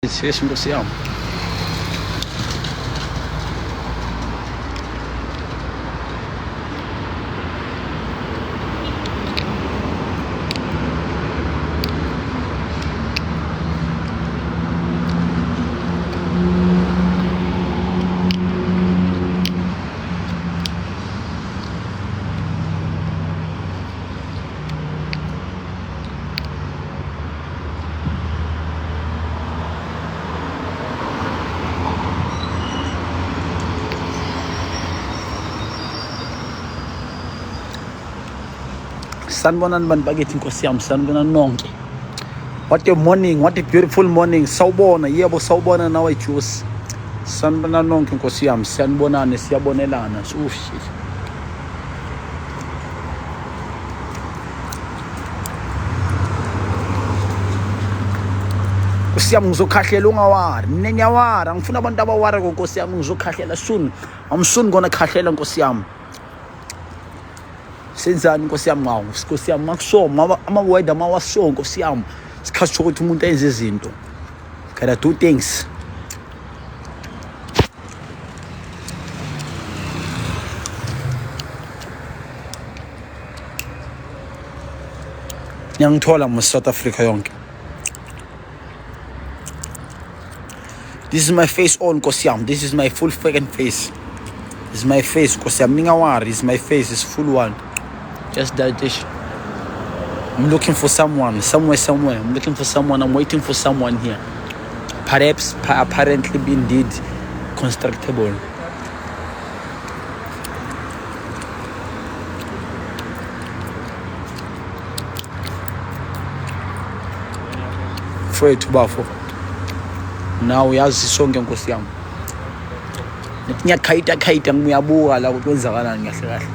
Yes, Nkosi yami. Sanibonani bantu bakithi, Nkosi yami, sanibonani nonke. What a morning, what a beautiful morning. Sawubona, yebo sawubona nawe Juice. Sanibonani nonke, Nkosi yami, siyanibonana, siyabonelana. Oh shit. Nkosi yami, ngizokhahlela, ungawari. Mina ngiyawara, ngifuna abantu abawara, Nkosi yami, ngizokhahlela soon. I'm soon gonna khahlela, Nkosi yami. Senzani, Nkosi yami? Ngawo, Nkosi yami, makuso ama-word amawaso, Nkosi yami. Isikhathi sokuthi umuntu enze izinto. Gotta do things. Ngiyangithola mo South Africa yonke. This is my face on, Nkosi yami. This is my full freaking face. This is my face, Nkosi yami. Ningawari, this is my face, it's full one. Just that dish. I'm looking for someone, somewhere, somewhere. I'm looking for someone. I'm waiting for someone here. Perhaps, apparently, indeed, constructible. Mfowethu, bafo, nawe uyazi sonke, Nkosi yami. Ngithi ngiyakhayita khayita, ngiyabuka la ukuthi kwenzakalani kahle kahle.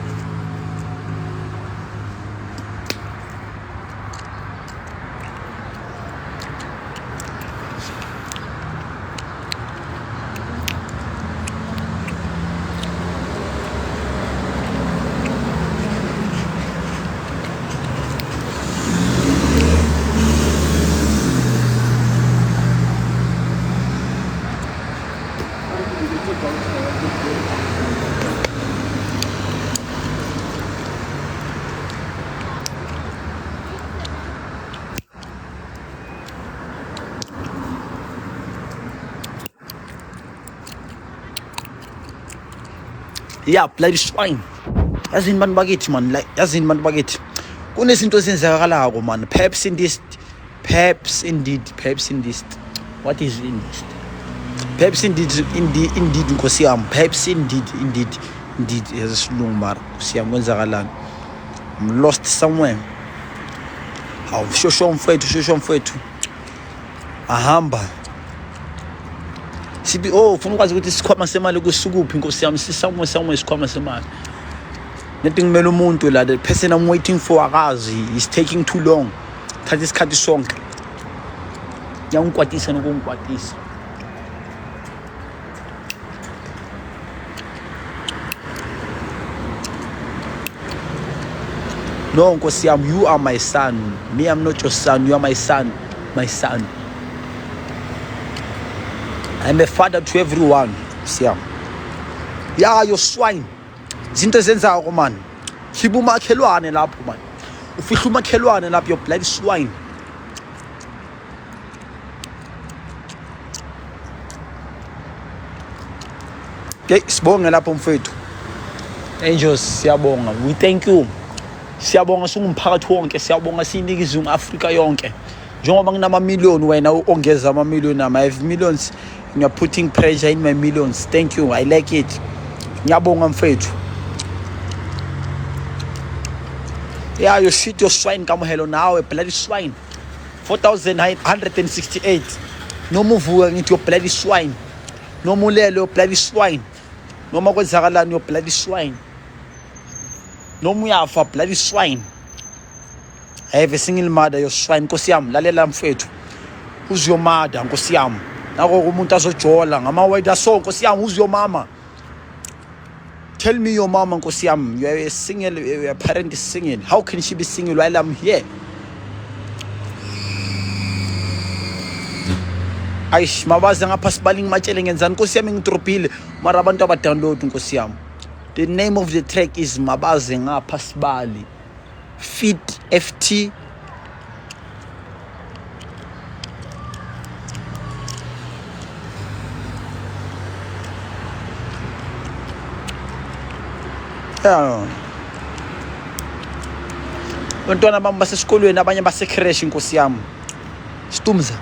Yeah, bloody swine. Yazini bantu bakithi, man, like yazini bantu bakithi, kunezinto ezenzakalako, man. Perhaps in this, perhaps indeed, perhaps in this, what is in this, perhaps indeed, indeed, indeed, Nkosi yami, perhaps indeed, indeed, indeed, yasesilungu mara, Nkosi yami, kwenzakalani? I'm lost somewhere. Hawu, shosho mfethu, shosho mfethu, ahamba sibi. Oh, ufuna ukwazi ukuthi isikhwama semali kusukuphi, Nkosi yami? Sisomewhere, somewhere isikhwama semali. Nethi ngimele umuntu la, the person I'm waiting for akazi, is taking too long, thatha isikhathi sonke. Ngiyangikwatisa nokungikwatisa. No, Nkosi yami, you are my son. Me, I'm not your son. You are my son, my son. I'm a father to everyone, Nkosi yami. Yeah, you swine. Izinto ezenzako, man. Khiba umakhelwane lapho, man. Ufihla umakhelwane lapho, you bloody swine. Okay, sibonge lapho mfethu. Angels, siyabonga. We thank you. Siyabonga singumphakathi wonke, siyabonga siyiningizimu Afrika yonke. Njengoba nginama-million, wena ongeza ama-million ami. I have millions and you're putting pressure in my millions. Thank you. I like it. Ngiyabonga mfethu. Yeah, you shit your swine, Kamohelo, nawe bloody swine. 4168. Noma uvuka ngithi your bloody swine. Noma ulele, your bloody swine. Noma kwenzakalani, your bloody swine. Noma uyafa, bloody swine. I have a single mother, your swine. Nkosi yami, lalela mfethu. Who's your mother, Nkosi yami? Nako umuntu azojola ngama-word aso, Nkosi yami. Who's your mama? Tell me your mama, Nkosi yami. You are a single, your parent is single. How can she be single while I'm here? Aish, mabaze ngapha sibali ngimatshele ngenzani nkosi yami, ngidrobhile mara abantu abadownload nkosi yami. The name of the track is Mabaze Ngapha Sibali fit ft. Yeah. Abantwana bami basesikolweni, abanye basecreche nkosi yami. Stumza.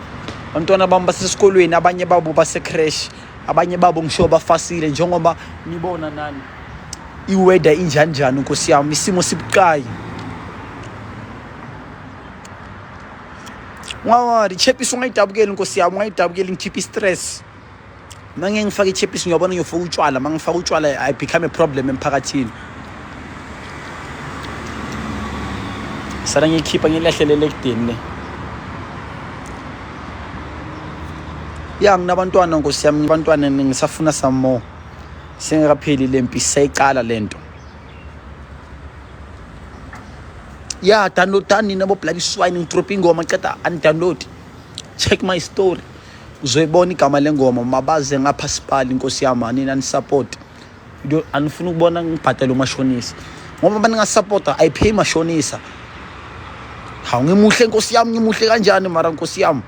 Abantwana bami basesikolweni, abanye babo basecreche, abanye babo ngisho bafasile njengoba nibona nani. Iweather injani njani nkosi yami, isimo sibucayi. Ungawari, ichepisi ungayidabukeli nkosi yami, ungayidabukeli, ngikhipha i-stress. Uma ngeke ngifake ichepisi ngiyabona ngiyofaka utshwala, uma ngifaka utshwala I become a problem emphakathini. Sala ngiyikhipha ngilahlelele ekudeni le. Ya, nginabantwana nkosi yami, abantwana ngisafuna some more. Singakapheli lempi, siyayiqala lento. Ya, downloadani nina bo bloody swine, ngidrop ingoma qeda ani-download. Check my story. Uzoyibona igama lengoma Mabaze Ngapha Sibali nkosi yami, anina nisupport. Anifuni ukubona ngibhadala umashonisa. Ngoba baningasupporta I pay mashonisa. Hawu ngimuhle nkosi yami, ngimuhle kanjani mara nkosi yami.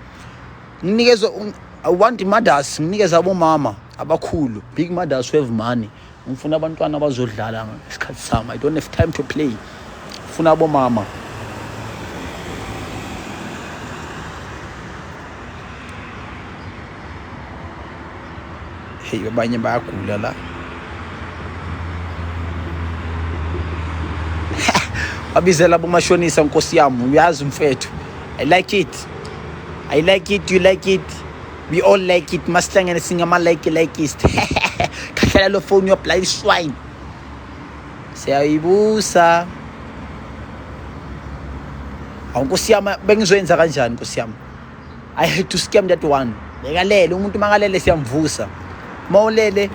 Nginikeze, I want mothers, nginikeze abomama abakhulu, big mothers who have money. Ngifuna abantwana abazodlala ngesikhathi sami. I don't have time to play. Ngifuna abomama. Hey, abanye bayagula la. Babizela bomashonisa nkosi yami, uyazi mfethu. I like it. I like it, you like it. We all like it. Masihlangene singama like likeist. Khahlela lo phone yo bloody swine. Siyayibusa. Awu nkosi yami, bengizoyenza kanjani nkosi yami? I had to scam that one. Bekalele umuntu, makalele siyamvusa. Mawulele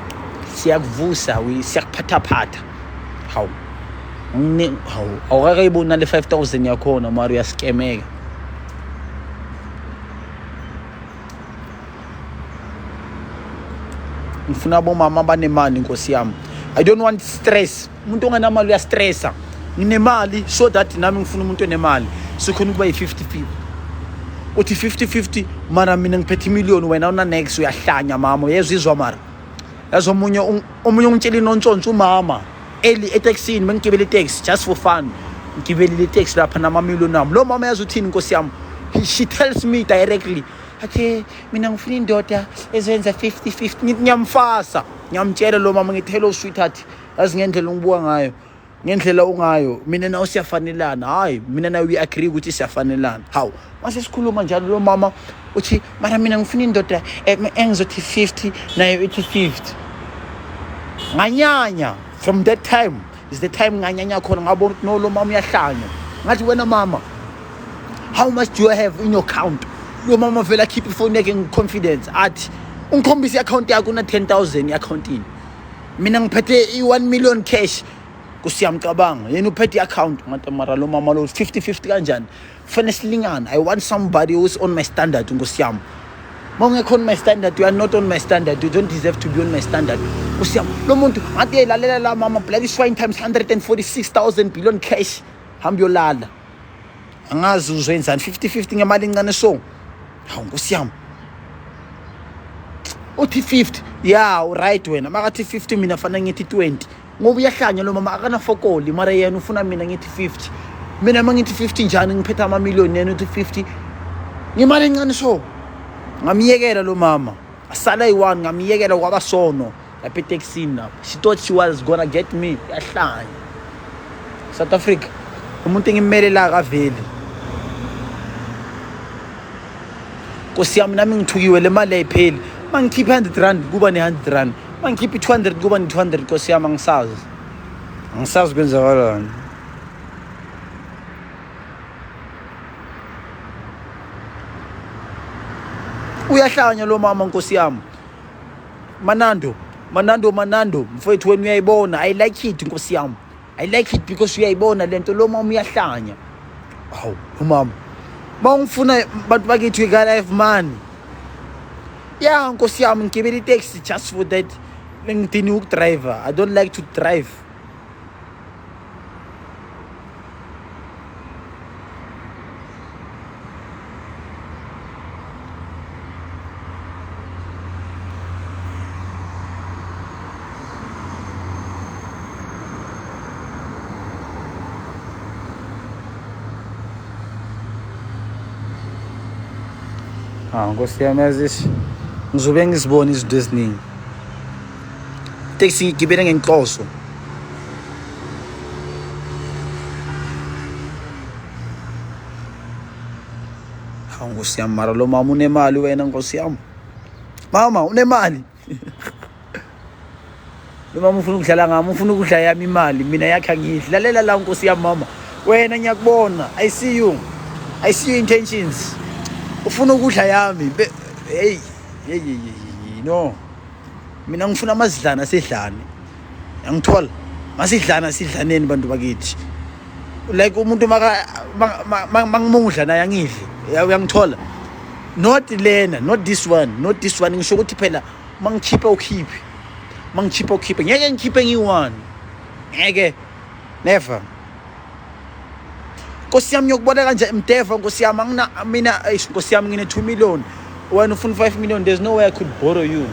siyakuvusa, siyakuphathaphatha. Hawu. Hawu, awukakayiboni nale 5000 yakhona mara uyaskemeka. Ngifuna abomama abanemali nkosi yami. I don't want stress. Umuntu ongenamali uyastressa. Nginemali so that nami ngifuna umuntu onemali. Sikhona ukuba yi-50-50. Uthi 50-50 mara mina ngiphethe imiliyoni, wena una next, uyahlanya mama, uyezwa izwa mara. Yazi omunye omunye ungitshela inontsontso umama eli etekisini, bengigibele iteksi just for fun. Ngigibelile iteksi lapha namamiliyoni ami. Lo mama yazi uthini nkosi yami? She tells me directly. Athi mina ngifuna indoda ezoyenza 50-50. Ngithi ngiyamfasa. Ngiyamtshela lo mama ngithi hello sweetheart. Yazi ngendlela ongibuka ngayo, ngendlela ungayo, mina nawe siyafanelana. Hayi, mina nawe we agree ukuthi siyafanelana. Hawu, mase sikhuluma njalo lo mama uthi mara mina ngifuna indoda engizothi 50 nayo ithi 50. Nganyanya. From that time is the time nganyanya khona, ngabona ukuthi no, lo mama uyahlanya. Ngathi wena mama, how much do you have in your account? Lo mama vele akhiphe ifoni yakhe nge-confidence, athi ungikhombise i-account yakho, una 10,000 i-accountini. Mina ngiphethe i-1 million cash. Kusiyamcabanga yena uphethe i-account. Ngathi mara lo mama lo 50-50 kanjani? Kufanele silingane. I want somebody who's on my standard nkosi yami. Uma ungekho on my standard, you are not on my standard. You don't deserve to be on my standard. Nkosi yami, lo muntu ngathi hey, lalela la mama, bloody swine times 146,000 billion cash. Hamba uyolala. Angazi uzoyenzani 50-50 ngemali encane so. Hawu nkosi yami. Uthi 50. Yeah, right wena. Makathi 50 mina fanele ngithi 20. Ngoba uyahlanya lo mama, akanafokoli mara yena ufuna mina ngithi 50. Mina mangithi 50 njani ngiphethe ama million, yena uthi 50. Ngemali encane so. Ngamiyekela lo mama. Asala yi-one, ngamiyekela kwaba sono lapha etekisini lapho. She thought she was gonna get me. Yahlanya. South Africa. Umuntu engimmelela akaveli. Nkosi yami, nami ngithukiwe, le mali ayipheli. Mangikhipha 100 rand kuba ne 100 rand. Mangikhipha i 200 kuba ne 200 nkosi yami, angisazi. Angisazi kwenzakalani. Uyahlanya lo mama nkosi yami. Manando, Manando, Manando, mfowethu wena uyayibona. I like it nkosi yami. I like it because uyayibona lento, lo mama uyahlanya. Hawu, umama. Mawungifuna bantu bakithi, we gotta have money. Ya nkosi yami, ngigibela itaxi just for that. Ngidiniwe ukudriver. I don't like to drive. Ah, nkosi yami, yazi ngizobe ngizibona izinto eziningi. Taxi ngigibele ngenhloso. Hawu nkosi yami, mara lo mama unemali wena nkosi yami. Mama unemali. Lo mama ufuna ukudlala ngami, ufuna ukudla yami imali, mina yakhe angiyidli. Lalela la nkosi yami mama. Wena ngiyakubona. I see you. I see your intentions. Ufuna ukudla yami. Hey, hey, hey, hey, no. Mina ngifuna amazidlana sidlane. Angithola. Masidlana sidlaneni bantu bakithi. Like umuntu maka mangimudla naye angidli. Uyangithola. Not lena, not this one, not this one. Ngisho ukuthi phela mangikhipha ukhiphe. Mangikhipha ukhiphe. Ngeke ngikhiphe ngiyi-one. Ngeke. Never. Nkosi yami ngiyokubona kanje mdeva nkosi yami angina mina eish nkosi yami ngine 2 million. Wena ufuna 5 million, there's no way I could borrow you.